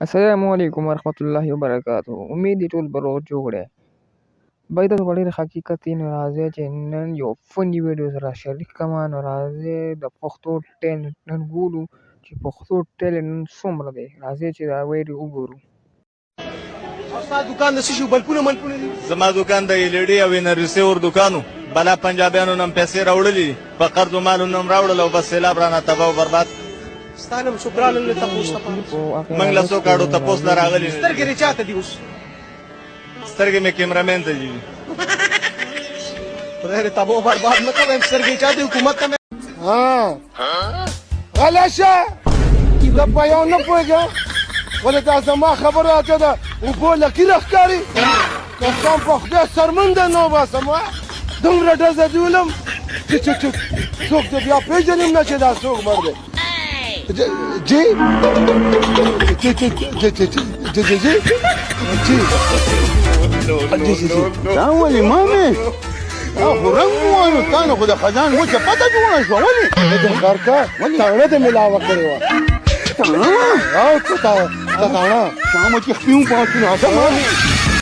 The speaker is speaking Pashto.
السلام علیکم ورحمت الله وبرکاته. امید دی ټول به روغ جوړ یې. بای تاسو په ډېر حقیقت یې. نو راځئ چې نن یو فني ویډیو سره شریک کړم. نو راځئ د پښتو ټیلنټ نن ګورو چې پښتو ټیلنټ نن څومره دی. راځئ چې دا ویډیو وګورو. ستا دکان د څه شي بلپونه ملپونه دي؟ زما دکان د ایل ډي او انرژي سیور دکانو. بلا پنجابیانو نم پیسې راوړلې دي، په قرض مالو نم راوړل او بس سیلاب رانه تباه او برباد. ستا نم څوک رالل له تپوس لپاره؟ موږ له څوک اړو تپوس له راغلي. سترګې دې چاته دي اوس؟ سترګې مې کیمرمین ته دي. خدای دې تباه برباد نه کړم. سترګې چاته حکومت ته؟ ها، غلی شه، ته په یو نه پوهېږم. ولې دا زما خبره ته د اوبو لکیره ښکاري؟ قسم په خدای سرمنده نه وباسم، دومره ډزه دې ولم چې چې چې څوک دې بیا پېژنم نه چې دا څوک مړ دی. جی جی جی جی جی جی جی جی جی جی جی جی. دا ولې مامې دا خو رنګ ووایو، تا نه خو د خزان وچه پته جوړه شوه. ولې د خرکه تاڼه دې ملاوه کړې وه؟ تاڼه او څه تاڼه شامه چې خپې وباسو. راځه مامې.